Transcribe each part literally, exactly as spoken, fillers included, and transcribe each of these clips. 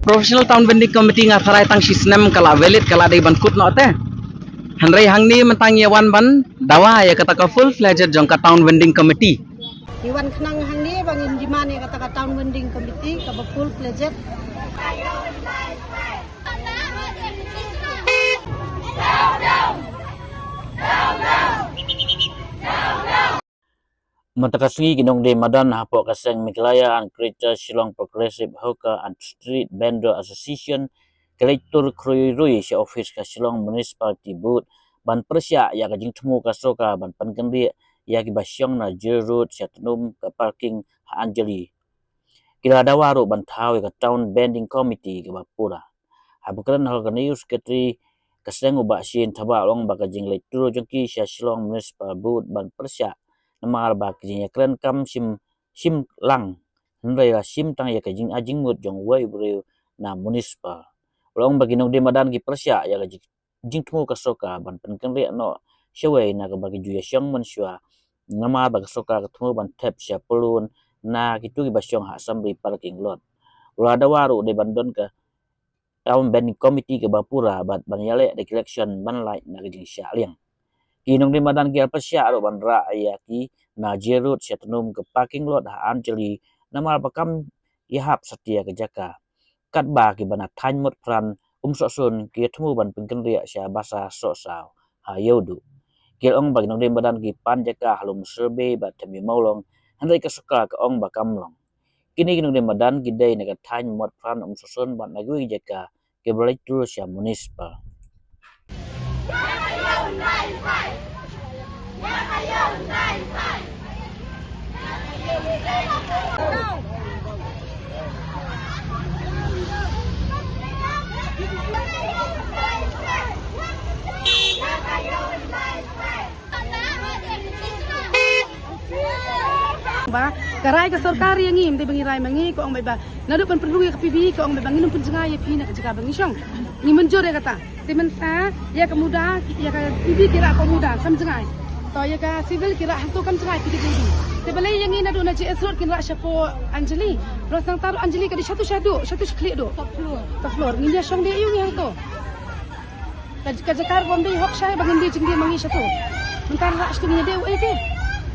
Professional Town Vending Committee nga tharai tang shi snem ka la valid, ka la dei ban kut noh te. Hynrei hangne mynta ngi wan ban dawa ïa kata ka full fledged jong ka Town Vending Committee. Ngi wan khnang hangne ba ngin demand ïa kata ka Town Vending Committee kaba full fledged. Mynta ka sngi ki nongdie madan hapoh ka seng Meghalaya and Greater Shillong Progressive Hawker and Street Vendor Association ki la ïatur khrui rui sha office ka Shillong Municipality Board ban pyrshah ïa ka jingthmu ka sorkar ban pynkynriah ïa kiba shong na Jail Road sha tnum ka parking ha Anjali. Ki la dawa ruh ban thaw ïa ka Town Vending Committee kaba pura. Haba kren ha ka New Secretary ka seng u Bah Shane Thabah u ong ba ka jingleit tur jong ki sha Shillong Municipal Board ban pyrshah namar ba ka jingïakren kam shim shim lang, hynrei la shim tang ïa ka jingai jingmut jong uwei u briew na municipal. U la ong ba ki nongdie madan ki pyrshah ïa ka jing jingthmu ka sorkar ban pynkynriah noh shawei na kaba ki ju ïashong mynshuwa namar ba ka sorkar ka thmu ban thep sha pyllun na kito kiba shong ha assembly parking lot. U la dawa ruh dei ban don ka Town Vending Committee kaba pura bad ban ïaleh da ki election ban lait na ka jingshah liang. Ki nongdie madan ki la pyrshah ruh ban rah ïa ki na Jail Road sha tnum ka parking lot ha Anjali namar ba kam ïahap satia ka jaka. Katba kiba na thaiñ Motphran Umsohsun ki ïathmu ban pynkynriah sha Basa Sohsaw ha Ïewduh. Ki la ong ba ki nongdie madan ki pan jaka ha Lum Survey bad Themïawmawlong, hynrei ka sorkar ka ong ba kam long. Kine ki nongdie madan ki dei na ka thaiñ Motphran Umsohsun bad na kiwei ki jaka kiba leit tur sha municipal. Ba ka rai ka sorkar ïa ngi, ym dei ba ngi rai ma ngi, ka ong beit ba naduh ban pynrung ïa ka P B ka ong beit ba ngin ym pynjngai ïa phi na ka jaka ba ngi shong. Ngi mynjur ïa kata. Te mynta ïa ka MUDA, ïa ka P B ki rah ka MUDA kam jngai. To ïa ka Civil ki rah hangto kam jngai P W D. Te balei ïa ngi naduh na J S Road kin rah shapoh Anjali. Rosang taruh Anjali ka dei shatu shaduh, shatu shakhlieh duh. Top floor. Top floor. Ngin ïa shong dei aïu ngi hangto. Ka, ka jaka ruh kam dei hok shai ba ngin dei jingdie ma ngi shato. Mynta rah shato ngin dei u ei te.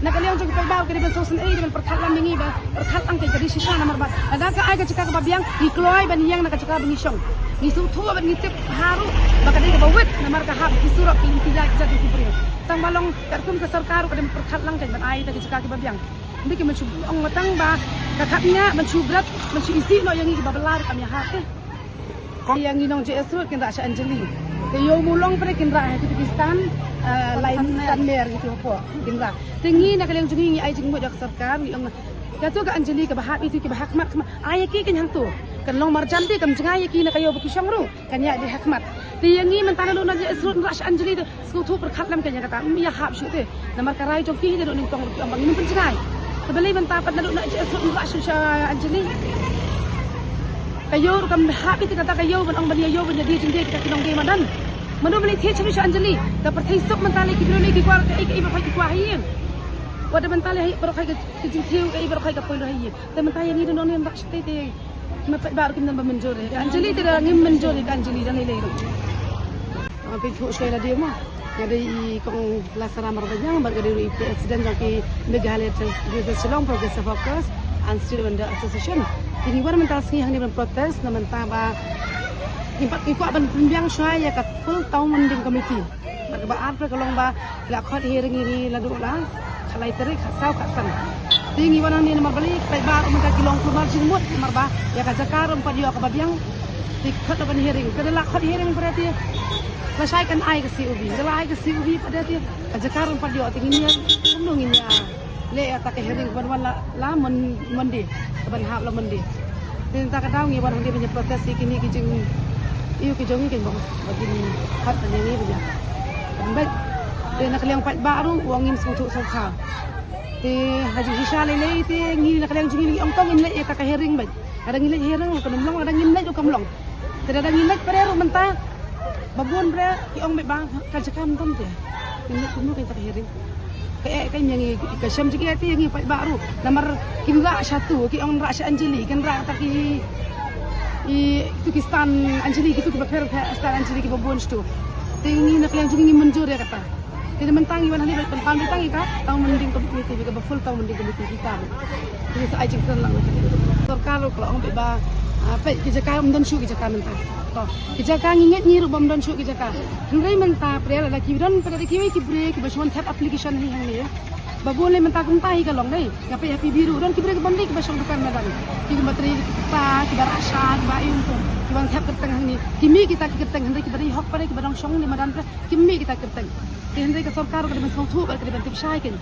Na ka liang jong ki paidbah ka dei ban sngewsynei, dei ban pyrkhat lang ïa ngi ba pyrkhat lang ka dei shisha namar ba lada ka ai ka jaka kaba biang ngi kloi ban ïeng na ka jaka ba ngi shong. Ngi sngewthuh bad ngi tip bha ruh ba ka dei kaba wit namar ka hap ki surok ki lynti jait jait ki briew. Tang ba long katkum ka sorkar ruh ka dei ban pyrkhat lang ka ban ai ka jaka kaba biang. Nda ki mynshu ong matang ba ka thap ïa mynshu bret mynshu isih noh ïa ngi kiba bylla ruh kam ïahap te. Ïa ngi nong J S Road kin rah sha Anjali. Te ïa u Mulong pyrshah kin rah ha ki Pakistan, eh, lain Sanmer gitu hapoh kin rah. Te ngi na ka liang jong ngi ngi ai jingmut ïa ka sorkar ngi ong kato ka Anjali kaba hap itu kiba ha khmat khmat. Ai ïa ki kin hangto. Kan long marjan te kam jngai ïa ki na ka ïew ba ki shong ruh. Kan ïa dei ha khmat. Te ïa ngi mynta naduh na J S Road rah sha Anjali te sngewthuh pyrkhat lem ka ïa kata. Ym ïahap shuh te. Namar ka rai jong ki hi te dei nyngkong ruh ki ong ba ngin ym pynjngai. Te balei mynta pat naduh na J S Road rah sha sha Anjali. Ka ïew ruh kam hap ïa te kata ka ïew ban ong ban ïa ïew ban ïa die jingdie kita ki nongdie madan. Mano balei thied sha sha Anjali. Ka pyrthei suk mynta lei ki briew lei ki kwah kaei kaei baroh hi ki kwah hi ïing. Wat da mynta lei hi baroh hi ka jingthiew kaei baroh hi ka poi ruh hi ïing. Te mynta ïa ngi dei nongdie madan shatei te. Ma paidbah ruh kim don ba mynjur ïa ka Anjali te da ngim mynjur ïa ka Anjali da lei lei ruh. Nga pynkup shai lade mo. Nga dei i kong Lasara Marbaniang bad nga dei ruh i president jong ki Meghalaya Greater Shillong Progressive Hawkers and Street Vendor Association. Te ngi wan mynta sngi hangne ban protest na mynta ba ngi pat ngi kwah ban pynbiang shwa ïa ka full town vending committee. Bad kaba ar pat ka long ba ki la khot hearing ïa ngi naduh la khatlai tarik, khatsaw, khatsan. Te ngi wan hangne namar balei paidbah ruh mynta ki long kulmar jingmut namar ba ïa ka jaka ruh ym pat ïoh kaba biang. Te khot la ban hearing, te da la khot hearing pat te lashai kan ai ka C O B, da la ai ka C O B pat te ka jaka ruh ym pat ïoh. Te ngin ïa kumno ngin ïa leh ïa kata ka hearing ban wan la, la Mon-, Monday, ka ban hap la Monday. Te mynta ka daw ngi wan hangne ban ïa protest ïa kine ki jing, ïa ki jong ngi ki jong ba kin khot ban ïa ngi ban ïa. Ban bad te na ka liang paidbah ruh u ong ngim sngewthuh sngewthuh. Te ha jingshisha lei lei te ngi na ka liang jong ngi ngi ong to ngin leh ïa kata ka hearing bad lada ngin leh hearing ruh kan ym long, lada ngim leh ruh kam long. Te lada ngin leh pat ruh mynta ba bun bre ki ong bad ba ka jaka ym don te ngin leh kumno ïa kata ka hearing. Ka eh ka ïa ngi ka shem jingeh te ïa ngi paidbah ruh. Namar kin rah sha tu, ki ong rah sha Anjali, kin rah ta ki, i tu ki stand Anjali, ki tu ki bapher ka stand Anjali ki babun stu. Te ngi na ka liang jong ngi mynjur ïa kata. Te mynta ngi wan hangne ban pynpaw tang ïa ka Town Vending Committee, ka ba full Town Vending Committee kita. Te sa ai jingkren lang. Sorkar ruh ka la ong ba, ah, peit ki jaka ym don shuh ki jaka mynta. To, ki jaka ngi ngeit ngi ruh ba ym don shuh ki jaka. Hynrei mynta pyrshah lada ki don pyrshah ki wei ki briew ki ba shon thep application hi hangne. Ba bun lei mynta kumta hi ka long dei. Nga peit ha P B ruh don ki briew ki ban dei ki ba shong dukan madan. Ki ba trei ki ba, ki ba rah sha, ki ba ïa um ki ban thep kyrteng hangne. Ki mih kita ki kyrteng hynrei ki ba dei hok ba dei ki ba dang shong lei madan pyrshah ki mih kita kyrteng. Te hynrei ka sorkar ka dei ban sngewthuh bad ka dei ban tip shai kein.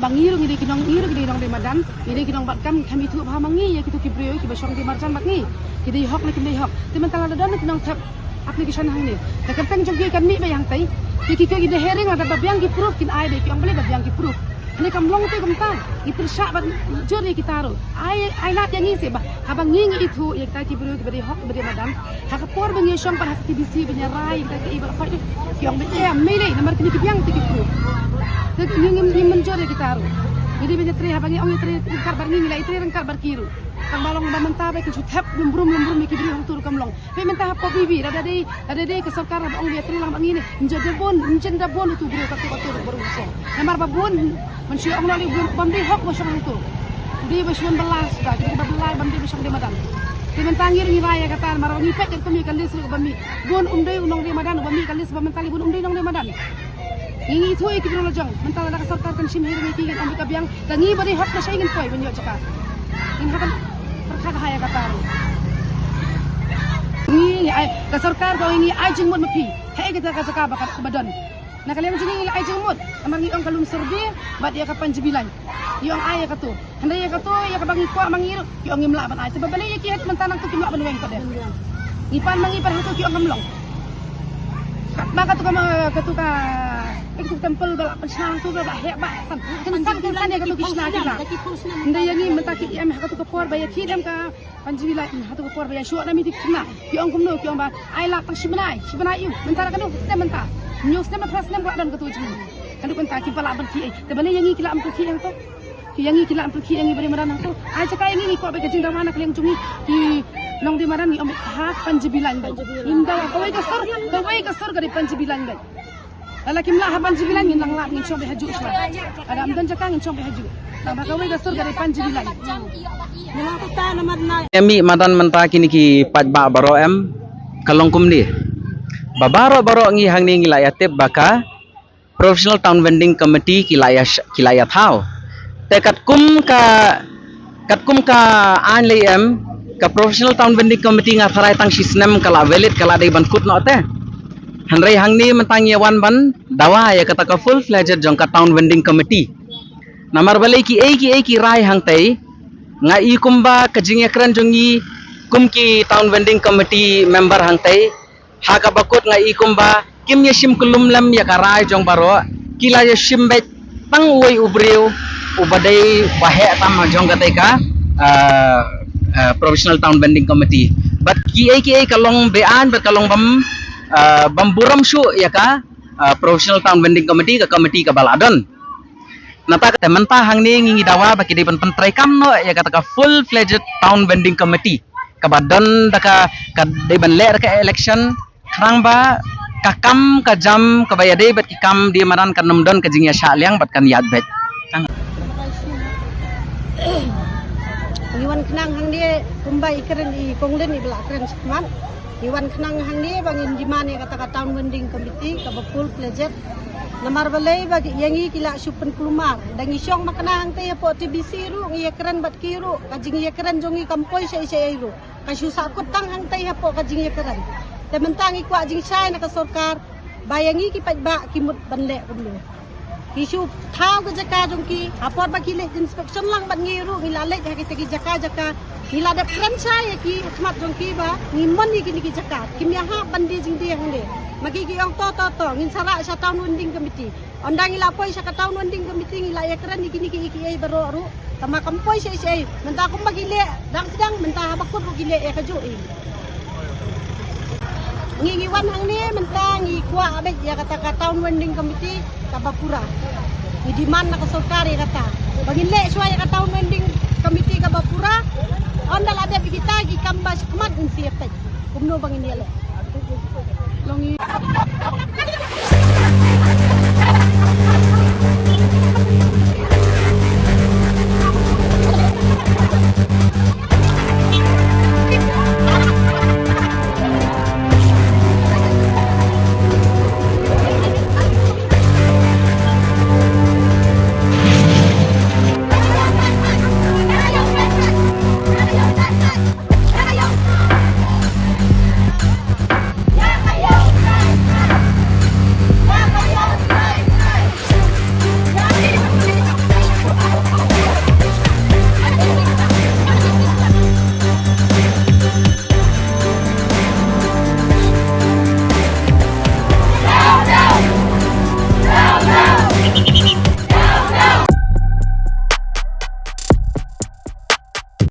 Ba ngi ruh ngi dei ki nong, ngi ruh ngi dei nong dei madan, ngi dei ki nong bad kam, kam ithuh bha ma ngi ïa kitu ki briew ki ba shong dei marjan bad ngi. Ki dei hok ne kim dei hok. Te mynta lada don ki nong thep application hangne, ka kyrteng jong ki kan mih ba ïa hangtai. Te ki, ki, ki da hearing lada ba biang ki proof kin ai ba ki ong ba lei ba biang ki proof. Hangne kam long te kumta. Ngi pyrshah ban jur ïa kita ruh. Ai, ai lad ïa ngi seh ba haba ngi ngi ithuh ïa kita ki briew ki ba dei hok ki ba dei madan. Ha ka por ba ngi shong pat ha ka T B C ba ngi rai ïa kita ki ba la pait ki ong ba ïa mei lei namar kine ki biang te ki proof. Te ngi ngi ngi mynjur ïa kita ruh. Ngi dei ba ngi trei haba ngi ong ïa trei ryngkat bad ngi ngi la ïa trei ryngkat bad ki ruh. Tang ba long ba mynta ba ki shu thep lum brum lum brum ïa ki briew hangtu ruh kam long. Phi mynta hapoh P B lada dei, lada dei ka sorkar ba ong ba ïa trei lang ba ngi ne. Nja da bun, nja da bun utu briew katu katu ruh baru ko. Namar ba bun, man shu ong lali bun, bam dei hok ba shong hangtu. Dei ba shon ba la sda, dei ba la bam dei ba shong dei madan. Te mynta ngi ruh ngi rai ïa kata namar ba ngi peit kum ïa ka list ruh ba mih. Bun um dei u nong dei madan, ba mih ka list ba mynta li bun um dei nong dei madan. Ngi ngi ithuh ïa ki briew la jong, mynta lada ka sorkar kan shim hi ïa ki kan ong ba ka biang, ka ngi ba dei hok ka shai ngin poi ban ïoh jaka. Ngin hap ban pyrkhat ha ïa kata ruh. Ngi, ngi ai, ka sorkar ka ong ngi ai jingmut ma phi. Hei kata ka jaka ba ka ba don. Na ka liang jong ngi ngi la ai jingmut. Namar ngi ong ka lum syrdi bad ïa ka Panjbi line. Ngi ong ai ïa katu. Hynrei ïa katu ïa kaba ngi kwah ma ngi ruh ki ong ngim lah ban ai. Te ba balei ïa ki hynrei mynta nangtu kim lah ban weng pat de. Ngi pan ma ngi pat hangtu ki ong kam long. Kat ma katu ka ma katu ka, eh, katu temple ba la pynshna hangtu ba heh ba san. Kynsan kynsan ïa katu ki shna ki la. Hynrei ïa ngi mynta ki em ha katu ka por ba ïa ki dem ka Panjbi line ha katu ka por ba ïa shuh na mi ti ki khynna. Ki ong kumno, ki ong ba ai lad tang shi bnai, shi bnai ïu. Mynta la kano snem mynta. Hynñiew snem ba phra snem ba don katu jingim. Kano mynta kim pat lah ban khie. Te balei ïa ngi ki lah ban khie hangto. Ki ïa ngi ki lah ban khie ïa ngi ba dei madan hangto. Ai jaka ïa ngi ngi kwah ba ka jingdawa na ka liang jong ngi. Ki nong dei madan ngi ong ha Panjbi line ba. Ngim dawa kawei ka sur, kawei ka sur ka dei Panjbi line ba. Lada kim lah ha Panjbi line ngin nang lad ngin shong beit hajuh shuwa. Lada ym don jaka ngin shong beit hajuh. Tang ba kawei ka sur ka dei Panjbi line. Ïa mih madan mynta kine ki paidbah baroh em ka long kumne. Ba baroh baroh ngi hangne ngi la ïa tip ba ka Professional Town Vending Committee ki la ïa sh-, ki la ïa thaw. Te katkum ka, katkum ka aiñ lei em, ka Professional Town Vending Committee nga tharai tang shi snem ka la valid, ka la dei ban kut noh te. Hynrei hangne mynta ngi ïa wan ban dawa ïa kata ka full fledged jong ka Town Vending Committee. Namar balei kiei kiei ki rai hangtei, nga i kumba ka jingïakren jong ngi kum ki Town Vending Committee member hangtei, ha kaba kut nga i kumba kim ïa shim kyllum lem ïa ka rai jong baroh, ki la ïa shim beit tang uwei u briew uba dei ba heh tam jong katei ka, ah, ah, Professional Town Vending Committee. Bad kiei kiei ka long be-aiñ bad ka long bym, ah, bym burom shuh ïa ka, ah, Professional Town Vending Committee, ka committee kaba la don. Nangta kata mynta hangne ngi ngi dawa ba ki dei ban pyntreikam noh ïa kata ka full fledged Town Vending Committee kaba don da ka, ka dei ban leh da ka election, khnang ba ka kam ka jam kaba ïadei bad ki kam dei madan kan ym don ka jingïashah liang bad kan ïaid beit. Ngi wan khnang hangne kumba i kren i kong Lin i ba la kren shakhmat. Ngi wan khnang hangne ba ngin demand ïa kata ka Town Vending Committee kaba full fledged. Namar balei ba ki ïa ngi ki la shu pynkulmar. Da ngi shong makna hangtei hapoh T B C ruh ngi ïakren bad ki ruh ka jingïakren jong ngi kam poi shaei shaei ruh. Ka shu sahkut tang hangtei hapoh ka jingïakren. Te mynta ngi kwah jingshai na ka sorkar ba ïa ngi ki paidbah ki mut ban leh kumno. Ki shu thaw ka jaka jong ki, ha por ba ki leit inspection lang bad ngi ruh ngi la leit ha kita ki jaka jaka. Ngi la dep kren shai ïa ki ha khmat jong ki ba ngi mon ïa kine ki jaka. Kim ïahap ban die jingdie hangne. Ma ki ki ong to to to ngin sa rah sha Town Vending Committee. Ynda ngi la poi sha ka Town Vending Committee ngi la ïakren ïa kine kiei kiei baroh ruh. Tangba kam poi shaei shaei. Mynta kumba ki leh dang sdang mynta haba kut ruh ki leh ïa kajuh i. Ngi ngi wan hangne mynta ngi kwah beit ïa kata ka Town Vending Committee kaba pura. Demand na ka sorkar ïa kata. Ba ngin leh shuwa ïa ka town vending committee kaba pura. Ynda la dep ïa kita ki kam ba shakhmat ngin sa ïa peit kumno ba ngin ïa leh. Long i